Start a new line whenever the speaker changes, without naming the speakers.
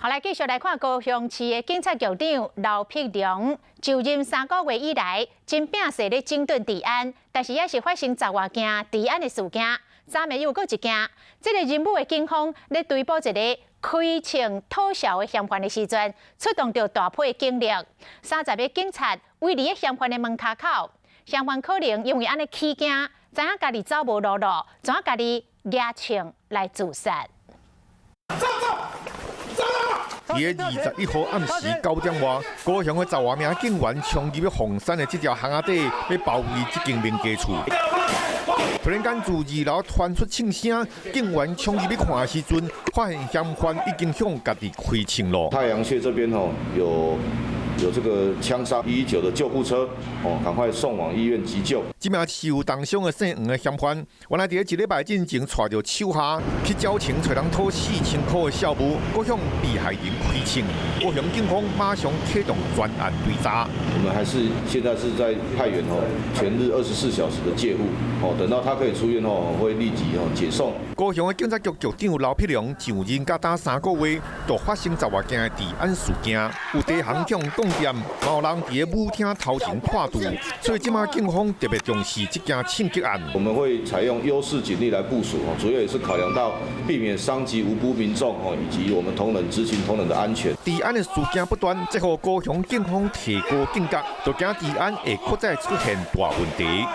好，來繼續來看高雄市的警察局長劉碧龍就任3個月以來，真拼勢咧整頓治安，但是也是發生十外件治安的事件。昨暝又閣一件，這个仁武的警方咧追捕一个開槍討潲的嫌犯的時陣，出動著大批警力，30個警察圍佇咧嫌犯的門跤口，嫌犯可能因為按呢起驚，知影家己走無路囉，怎家己舉槍來自殺。
佇咧21號暗時9點外，高雄的十外名警員衝入去鳳山的這條巷仔底，欲包圍這間民家厝。突然間，自二樓傳出槍聲，警員衝入去看的時陣，發現嫌犯已經向家己開槍囉。
太陽穴這邊吼有這個槍傷，119的救護車哦，趕快送往醫院急救。
這名受重傷的姓黃的嫌犯，原來佇咧一禮拜進前，帶著手下去繳錢揣人討4000塊的數目，閣向被害人開槍。高雄警方馬上啟動專案追查。
我們還是現在是在派員哦，全日24小時的戒護哦，等到他可以出院後，會立即哦解送。
高雄的警察局局長劉碧龍上任甲今3個月，就發生十外件的治安事件，有地行向供電，嘛有人佇咧舞廳頭前破挃，所以這馬警方特別重視這件槍擊案。
我們會採用優勢警力來部署哦，主要也是考量到避免傷及無辜民眾哦，以及我們同仁執勤同仁的安全。
治安的事件不斷，這予高雄警方提高警覺，就驚治安會閣再出現大問題。